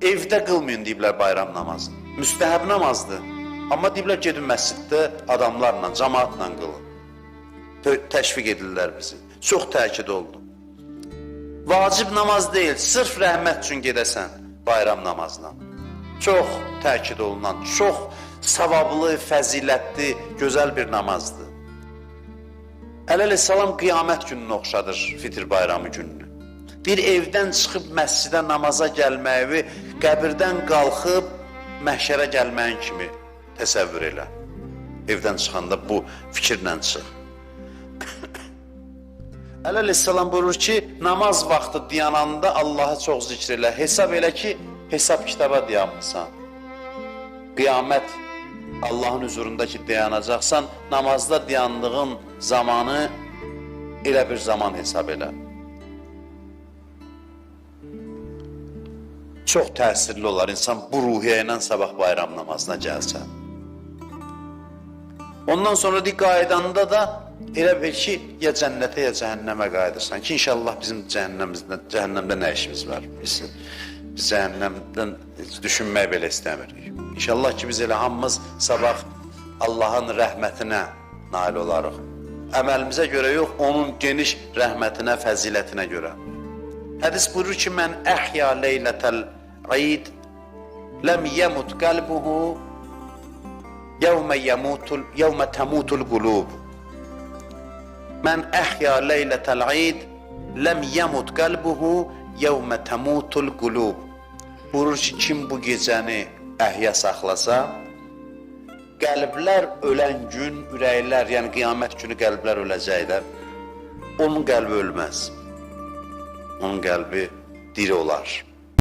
Evdə qılmayın deyiblər bayram namazını. Müstəhəb namazdır. Amma deyiblər gedin məsciddə adamlarla, cəmaatla qılın. Təşviq edirlər bizi. Çox təkid oldu. Vacib namaz deyil, sırf rəhmət üçün gedəsən bayram namazına. Çox təkid olunan, çox savablı, fəzilətli, gözəl bir namazdır. Əli əleyhissalam qiyamət gününü oxşadır Fitr bayramı gününü. Bir evdən çıxıb məscidə namaza gəlməyi, qəbirdən qalxıb məhşərə gəlməyin kimi təsəvvür elə. Evdən çıxanda bu fikirlə çıx. Əli əleyhissalam buyurur ki, namaz vaxtı dayananda Allahı çox zikr elə. Hesab elə ki, hesab kitaba dayanmısan. Qiyamət Allahın huzurunda ki dayanacaqsan, namazda dayandığın zamanı elə bir zaman hesab elə. Çox təsirli olar insan bu ruhiyyə ilə sabah bayram namazına gəlsə. Ondan sonra dik qayıdanda da elə bil ki, ya cənnətə ya cəhənnəmə qayıdırsan ki, inşallah bizim cəhənnəmdə nə işimiz var? Biz cəhənnəmdən düşünmək belə istəmirik. İnşallah ki, biz elə hamımız sabah Allahın rəhmətinə nail olarıq. Əməlimizə görə yox, onun geniş rəhmətinə, fəzilətinə görə. Hədis buyurur ki, mən əhya leylətəl id ləm yemut qəlbuhu yevmə təmutul qulub. Mən əhya leylətəl id ləm yemut qəlbuhu yevmə təmutul qulub. Buyurur ki, kim bu gecəni əhya saxlasa, qəlblər ölən gün, ürəklər, yəni qiyamət günü qəlblər öləcək də, onun qəlbi ölməz. Onun qəlbi diri olar.